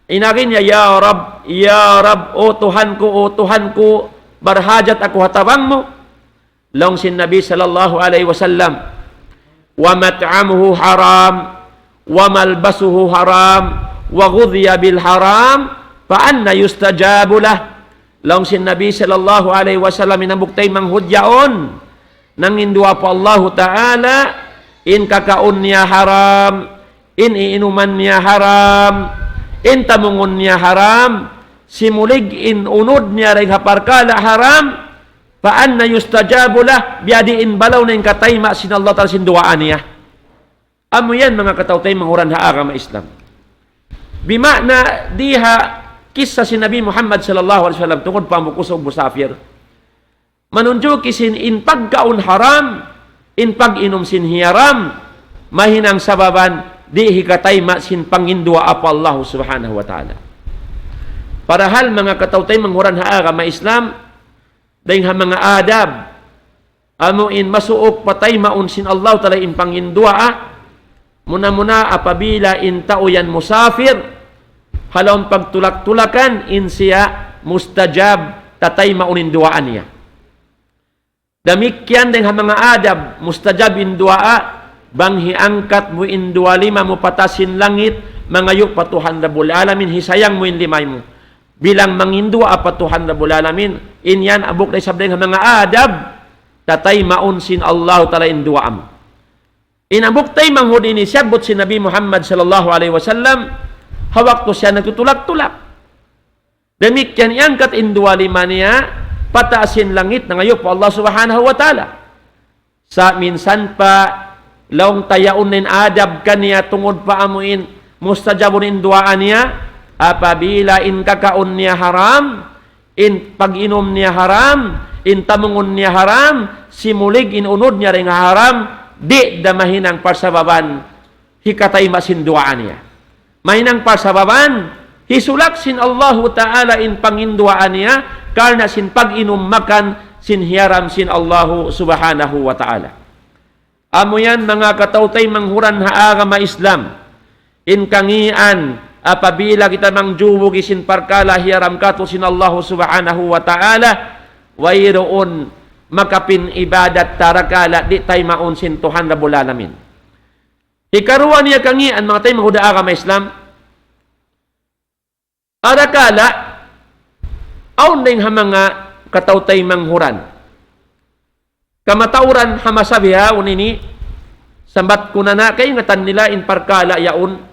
in agi niya, "Ya Rabb, ya Rabb, O Tuhan ku, O Tuhan ku, barhajat aku ha tabang mu." Laung sin Nabi sallallahu alayhi wasallam, ومطعمه حرام وملبسه حرام وغذي بالحرام فأنى يستجاب له. Laung sin Nabi sallallahu alayhi wasallam, in hambuuk taymanghud yaun nanginduwaa pa Allahu ta'ala, in kakaun niya haram, in iinuman niya haram, in tamungun niya haram, simulig in unud niya dayn ha parkala' haram, فأنى يستجاب له, biyadiin balaw na in katayma'an sin Allah ta'ala sin duwaa niya. Amu yan manga kataw-taymanghuran ha agama Islam. Bima'na di ha kissa sin Nabi Muhammad sallallahu alayhi wasallam tungud pa hambuuk usug musafir, manunjuki sin in pagkaun haram, in pag-inum sin hiyaram, mahinang sababan di' hikatayma' sin panginduwaa pa Allah subhanahu wa ta'ala. Parahal manga kataw-taymanghuran ha agama Islam, dayn ha manga adab, amu in masuuk pataymaun sin Allah ta'ala in panginduwaa, muna-muna apabila in tau yan musafir, ha lawm pagtulak-tulakan, in siya mustajab, tataymaun in duwaa niya. Damikkiyan dayn ha manga adab, mustajab in duwaa, bang hiyangkat mu in duwa lima mu pataas sin langit, mangayu' pa Tuhan Rabbul Alamin, hisayang mu in lima mu. Bilang manginduwaa pa Tuhan Rabbul Alamin, in yan hambuuk da isab dayn ha manga adab, tataymaun sin Allah ta'ala in duwaa mu. In hambuuk taymanghud ini siyabbut sin Nabi Muhammad sallallahu alayhi wasallam, ha waktu siya nagtutulak-tulak. Damikkiyan iyangkat in duwa lima niya pataas sin langit, nangayu' pa Allah subhanahu wa ta'ala. Sa' minsan pa laung ta yaun in adab kaniya tungud pa amu in mustajabun in duwaa niya, apabila in kakaun niya haram, in pag-inum niya haram, in tamungun niya haram, simulig in unud niya dayn ha haram, di' da mahinang parsababan hikatayma' sin duwaa niya. Mahinang parsababan, hisulak sin Allahu ta'ala in panginduwaa niya, karna' sin pag-inum makan sin hiyaram sin Allahu subhanahu wa ta'ala. Amu yan manga kataw-taymanghuran ha agama Islam. In kangīan, apabila kita mangjubugi sin parkala' hiyaram katu' sin Allahu subhanahu wa ta'ala, wayruun makapin ibadat ta rakala' di' taymaun sin Tuhan Rabbul Alamin. Hikaruwa niya kangīan manga taymanghud ha agama Islam, arakala' awn dayn ha manga kataw-taymanghuran, kamatauran ha masa bihaun ini, sambat ku na na kaingatan nila in parkala' yaun,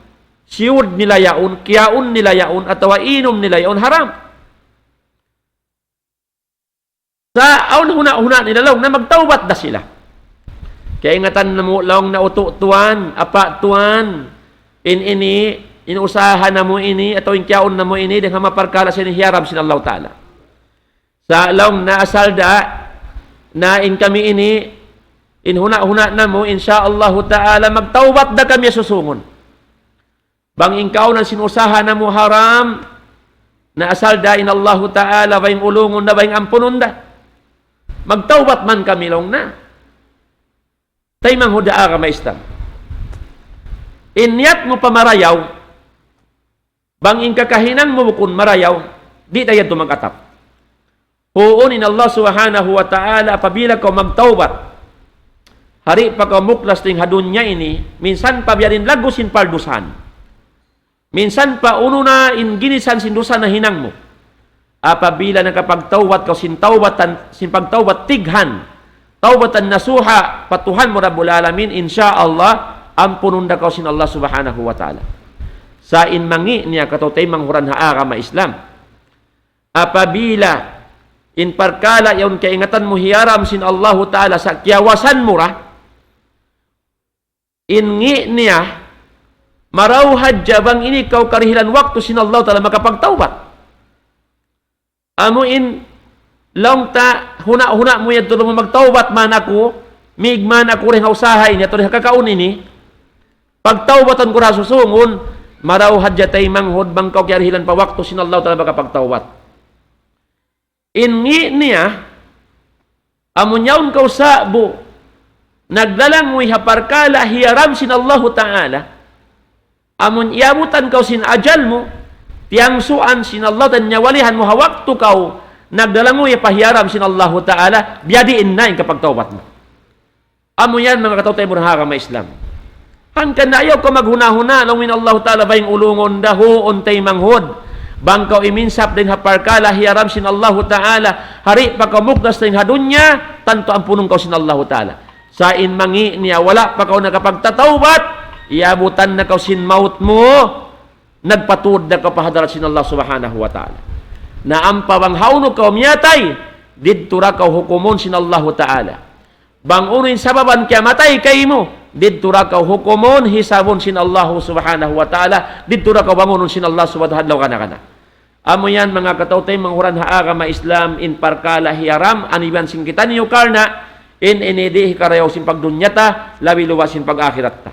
siyud nila yaun, kiyaun nila yaun, atawa inum nila yaun, haram. Sa' awn huna'-huna' nila laung na magtawbat da sila. Kaingatan namu' laung na utu' tuwan, apa' tuwan, in ini, in usaha namu' ini, atawa in kiyaun namu' ini, dayn ha manga parkala' sin hiyaram sin Allahu ta'ala. Sa' laung na asal da, na in kami ini, in huna'-huna' namu', insya Allahu ta'ala, magtawbat da kami susungun. Bang in kaawnan sin usaha namu' haram, na asal da in Allahu ta'ala, bayng ulungun da, bayng ampunun da. Magtawbat man kami laung na. Taymanghud ha agama Islam. In niyat mu pa marayaw, bang in kakahinang mu bukun marayaw, di' da yadtu mag-atap. Huun in Allah subhanahu wa ta'ala apabila kaw magtawbat. Hari pa kaw muklas dayn ha dunya ini, minsan pa biya' diin laggu' sin paldusahan. Minsan pa unu na in ginisan sin dusa nahinang mu. Apabila nakapagtawbat kaw sin tawbatan, sin pagtawbat tighan, tawbatan nasuha pa Tuhan mu Rabbul Alamin, insya Allah, ampunun da kaw sin Allah Subhanahu wa Ta'ala. Sa' in mangi' niya kataw-taymanghuran ha agama Islam. Apabila in parkala' yaun kaingatan mu hiyaram sin Allahu Ta'ala sa' kiyawasan mu ra, in ngi' niya, marayaw hadja bang ini kaw karihilan waktu sin Allahu Ta'ala makapagtawbat. Amu in laung ta huna'-huna' mu yadtu laung mu magtawbat man aku, mig man aku dayn ha usaha ini, atawa dayn ha kakaun ini, pagtawbatan ku ra susūngun, marayaw hadja taymanghud bang kaw kiyarihilan pa waktu sin Allahu Ta'ala makapagtawbat. In ngi' niya, amun yaun kaw sa'bu, naglalanguy ha parkala' hiyaram sin Allahu Ta'ala, amun iyabutan kaw sin ajal mu, tiyangsuan sin Allah Ta'ala, nyawalihan mu ha waktu kaw naglalanguy pa hiyaram sin Allahu Ta'ala, biyadiin na in kapagtawbat mu. Amu yan, manga kataw-taymanghuran ha agama Islam. Hangkan na ayaw kaw maghuna-huna, laung in Allahu Ta'ala, baying ulungun da, huun taymanghud. Bang kaw iminsap dayn ha parkala' hiyaram sin Allahu Ta'ala, hari pa kaw mukdas dayn ha dunya, tantu ampunun kaw sin Allahu Ta'ala. Sa' in mangi' niya, wala' pa kaw nakapagtatawbat, iyabutan na kaw sin maut mu, nagpatuud da kaw pa hadarat sin Allah Subhanahu wa Ta'ala. Na ampa bang hawnu kaw miyatay, didtu da kaw hukumun sin Allahu Ta'ala. Bang unu in sababan kiyamatay kaymu, didtu da kaw hukumun, hisabun sin Allahu Subhanahu wa Ta'ala, didtu da kaw bangunun sin Allah Subhanahu wa Ta'ala, adlaw kana-kana. Amu yan, manga kataw-taymanghuran ha agama Islam, in parkala' hiyaram, aniban sin kitaniyu karna', in ini di' hikarayaw sin pagdunya ta, labi luba sin pag-akhirat ta.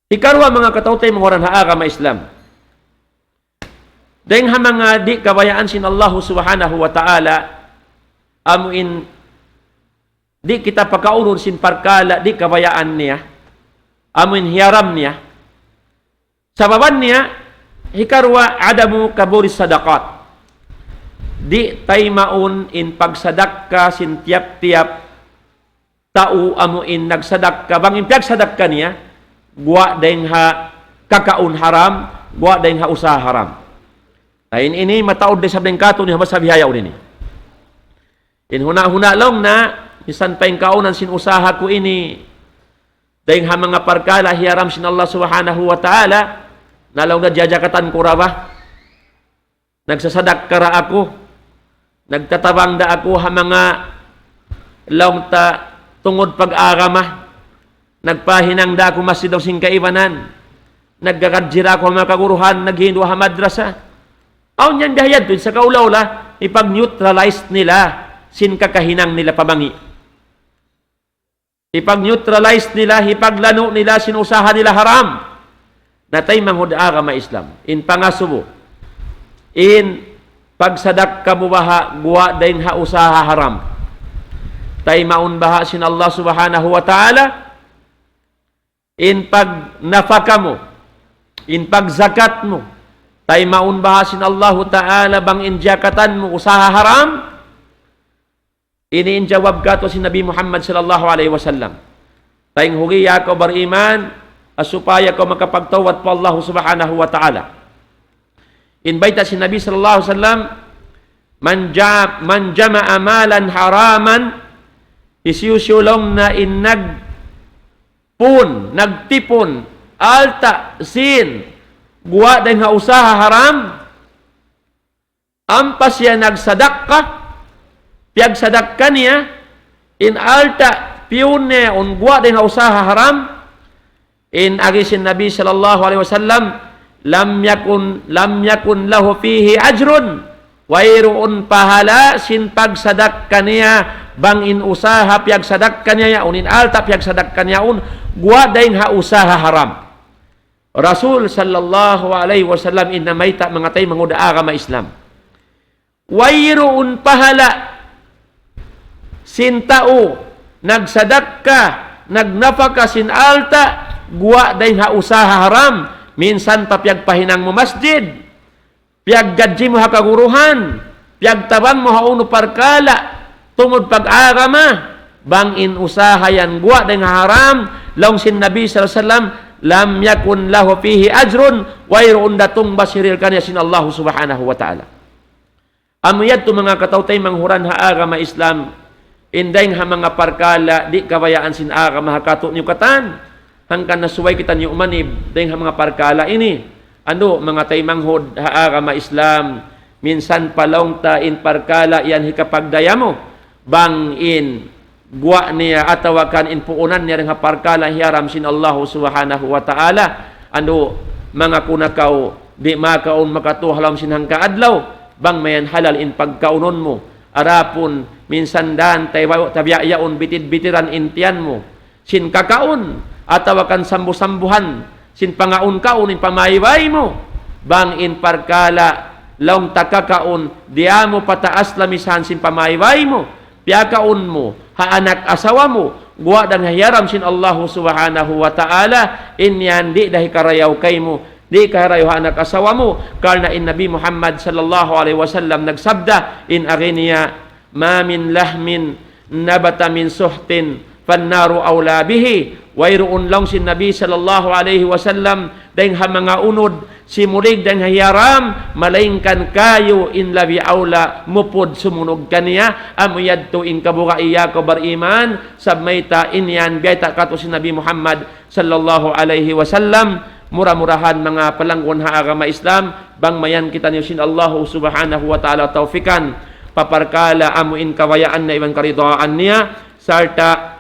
Hikaruwa, manga kataw-taymanghuran ha agama Islam. Dayng ha manga di' kabayaan sin Allahu Subhanahu wa Ta'ala, amu in di' kita pakaunun sin parkala' di' kabayaan niya, amu in hiyaram niya. Sababan niya, hikaruwa, عدم قبول الصدقات. Di' taymaun in pagsadakka sin tiyap-tiyap tau amu in nagsadakka, bang in piyagsadakka niya, guwa' dayng ha kakaun haram, guwa' dayng ha usaha haram. Na in ini mataud da isab dayng kātu' ini ha masa bihaun ini. In huna'-huna' laung na, misan pa in kaunan sin usaha ku ini, dayng ha manga parkala' hiyaram sin Allah Subhanahu wa Ta'ala, na laung na jiyajakatan ku ra ba. Nagsasadakka ra aku, nagtatabang da aku ha manga laung ta tungud pag-agama, nagpahinang da aku masjid dayn sin kaibanan, nagkakadji ra aku ha manga kaguruhan, naghindu' ha madrasa. Awn yan biya' yadtu, sa' kaula-ula, ipag-neutralize nila sin kakahinang nila pa mangi'. Hipag-neutralize nila, hipaglanu' nila sin usaha nila haram. Na taymanghud ha agama Islam. In pangasubu. In pagsadakka mu baha' guwa' dayng ha usaha haram. Taymaun baha' sin Allah Subhanahu wa Ta'ala. In pagnapaka mu. In pagzakat mu. Taymaun baha' sin Allahu Ta'ala bang in jakatan mu usaha haram. Ini in jawab kātu' sin Nabi Muhammad sallallahu alayhi wasallam. Taymanghud ya kaw bariman, supaya kaw makapagtawbat pa Allah Subhanahu wa Ta'ala. In bayta' sin Nabi sallallahu alayhi wasallam, من جا-، من جمع مالا حراما, hisiyu-siyu laung na in nagpun, nagtipun, alta', sin, guwa' dayng ha usaha haram, ampa siya nagsadakka, piyagsadakka niya, in alta' piyun niya yaun guwa' dayng ha usaha haram, in agi sin Nabi sallallahu alayhi wasallam, لم يكن، لم يكن له فيه أجر, wayruun pahala' sin pagsadakka niya, bang in usaha piyagsadakka niya yaun, in alta' piyagsadakka niya yaun, guwa' dayng ha usaha haram. Rasul sallallahu alayhi wasallam in namayta' manga taymanghud ha agama Islam. Wayruun pahala' sin tau nagsadakka, nagnapaka sin alta', guwa' dayng ha usaha haram, minsan pa piyagpahinang mu masjid, piyaggadji mu ha kaguruhan, piyagtabang mu ha unu parkala', tungud pag-agama, bang in usaha yan guwa' dayng ha haram, laung sin Nabi sallallahu alayhi wasallam, لم يكن له فيه أجر, wayruun da tungbas hirihil kaniya sin Allah Subhanahu wa Ta'ala. Amu yadtu manga kataw-taymanghuran ha agama Islam, In dayng ha manga parkala' di' kabayaan sin agama ha katu'niyu katan. Hangkan na subay kitaniyu umanib dayng ha manga parkala' ini. Andu', manga taymanghud ha agama Islam, minsan pa laung ta in parkala' yan hikapagdaya mu, bang in guwa' niya atawa kan in puunan niya dayng ha parkala' hiyaram sin Allahu Subhanahu wa Ta'ala. Andu', mangaku na kaw, di' makaun makatu ha lawm sin hangka adlaw, bang mayan halal in pagkaunun mu. Adapun minsan dan tay bayu' tabiya' yaun bitid-bitiran in tiyan mu sin kakaun, atawa kan sambu-sambuhan sin pangaun-kaun in pamaybay mu, bang in parkala' laung ta kakaun, di' amu pataas lamisahan sin pamaybay mu, piyakaun mu ha anak asawa mu, guwa' dayn ha hiyaram sin Allahu Subhanahu wa Ta'ala, in yan di' da hikarayaw kaymu, di' karayaw ha anak asawa mu, karna' in Nabi Muhammad sallallahu alayhi wasallam nagsabda, in agi niya, ما من لحم نبت من سحت فالنار أولى به. Wayruun laung sin Nabi sallallahu alayhi wasallam dayng ha manga unud simulig dayng ha hiyaram, malaingkan kayu in labi awla mupud sumunug kaniya, amu yadtu in kabuga' iya kaw bariman, sabab mayta' in yan biyayta' katu' sin Nabi Muhammad sallallahu alayhi wasallam. Mura-murahan manga palanggun ha agama Islam, bang mayan kitaniyu sin Allahu Subhanahu wa Ta'ala tawfikan, pa parkala' amu in kabayaan niya iban karidaan niya, sarta'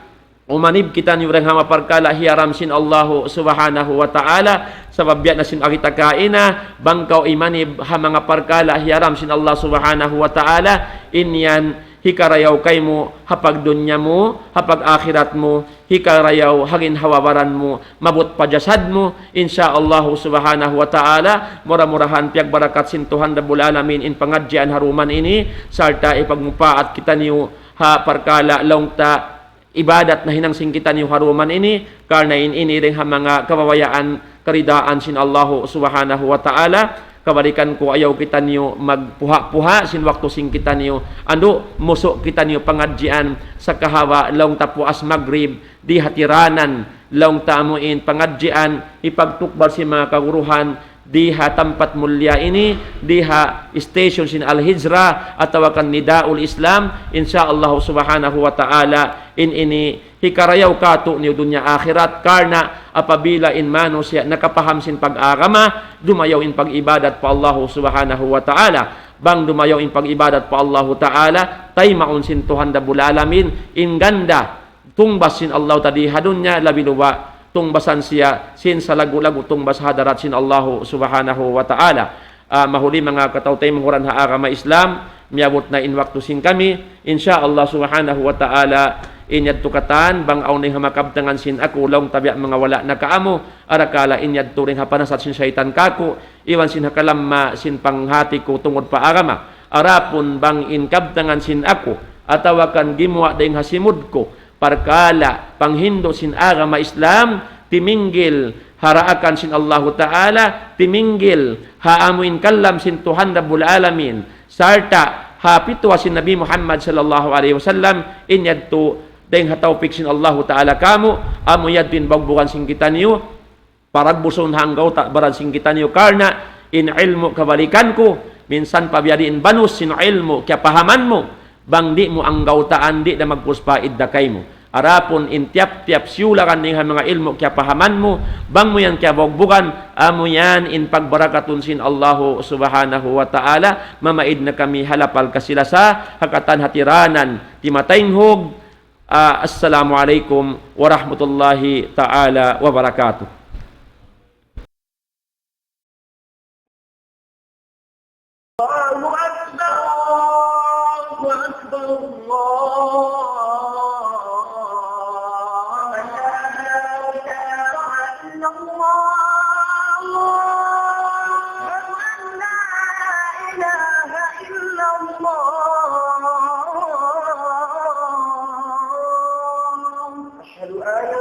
umanib kitaniyu dayng ha manga parkala' hiyaram sin Allahu Subhanahu wa Ta'ala, sabab biya' na sin agi ta kaina, bang kaw imanib ha manga parkala' hiyaram sin Allah Subhanahu wa Ta'ala, in yan hikarayaw kaymu ha pagdunya mu, ha pag-akhirat mu, hikarayaw ha ginhawa-baran mu, maabut pa jasad mu, insya Allahu Subhanahu wa Ta'ala, mura-murahan piyagbarakat sin Tuhan Rabbul Alamin in pangadjian ha duman ini, sarta' ipagmupaat kitaniyu ha parkala' laung ta ibadat nahinang sin kitaniyu ha duman ini, karna' in ini dayng ha manga kabayaan karidaan sin Allahu Subhanahu wa Ta'ala. Kabalikan ku, ayaw kitaniyu magpuha'-puha' sin waktu sin kitaniyu. Andu', musu' kitaniyu pangadjian sakahawa laung ta puas magrib, di' hatiranan, laung ta amu in pangadjian, hipagtukbal sin manga kaguruhan, di ha tampat mulliya ini, di ha station sin Al-Hijrah, atawa kan Nidaul Islam, insya Allah Subhanahu wa Ta'ala, in ini hikarayaw katu'niyu dunya akhirat, karna' apabila in manusiya' nakapaham sin pag-agama, dumayaw in pag-ibadat pa Allah Subhanahu wa Ta'ala. Bang dumayaw in pag-ibadat pa Allah Ta'ala, taymaun sin Tuhan Rabbul Alamin, in ganda tungbas sin Allah ta di ha dunya, labi luba' tungbasan siya sin salaggu'-laggu' tungbas ha hadarat sin Allahu Subhanahu wa Ta'ala. Ah, mahuli manga kataw-taymanghuran ha agama Islam, miyabut na in waktu sin kami. Insya Allah Subhanahu wa Ta'ala, in yadtu katan, bang awn dayng ha manga kabtangan sin aku, laung ta biya' manga wala' na kaamu, arakala' in yadtu dayng ha panasat sin saytan kāku', iban sin ha kalamma sin panghati ku tungud pa agama. Adapun bang in kabtangan sin aku, atawa kan gimuwa' dayng ha simud ku, parkala' panghindu' sin agama Islam, timinggil ha daakan sin Allahu Ta'ala, timinggil ha amu in kalam sin Tuhan Rabbul Alamin, sarta' ha pituwa sin Nabi Muhammad sallallahu alayhi wasallam, in yadtu dayng ha tawpik sin Allahu Ta'ala kāmu', amu yadtu in bugbugan sin kitaniyu, paragbusun ha anggawta' baran sin kitaniyu, karna' in ilmu' kabalikan ku, minsan pa biya' diin banus sin ilmu' kiyapahaman mu, bang di' mu anggawtaan, di' da magpuspa idda kaymu. Adapun in tiyap-tiyap siyulakan dayng ha manga ilmu' kiyapahaman mu, bang mu yan kiyabugbugan, amu yan in pagbarakatun sin Allahu Subhanahu wa Ta'ala, mamaid na kami ha lapal kasi-lasa, ha katan hatiranan, timataynghug, Ah, Assalamu alaykum warahmatullahi ta'ala wabarakatuh. الله أكبر، الله أكبر، الله أكبر. إلا الله. أشهد أن لا إله إلا الله. أشهد أن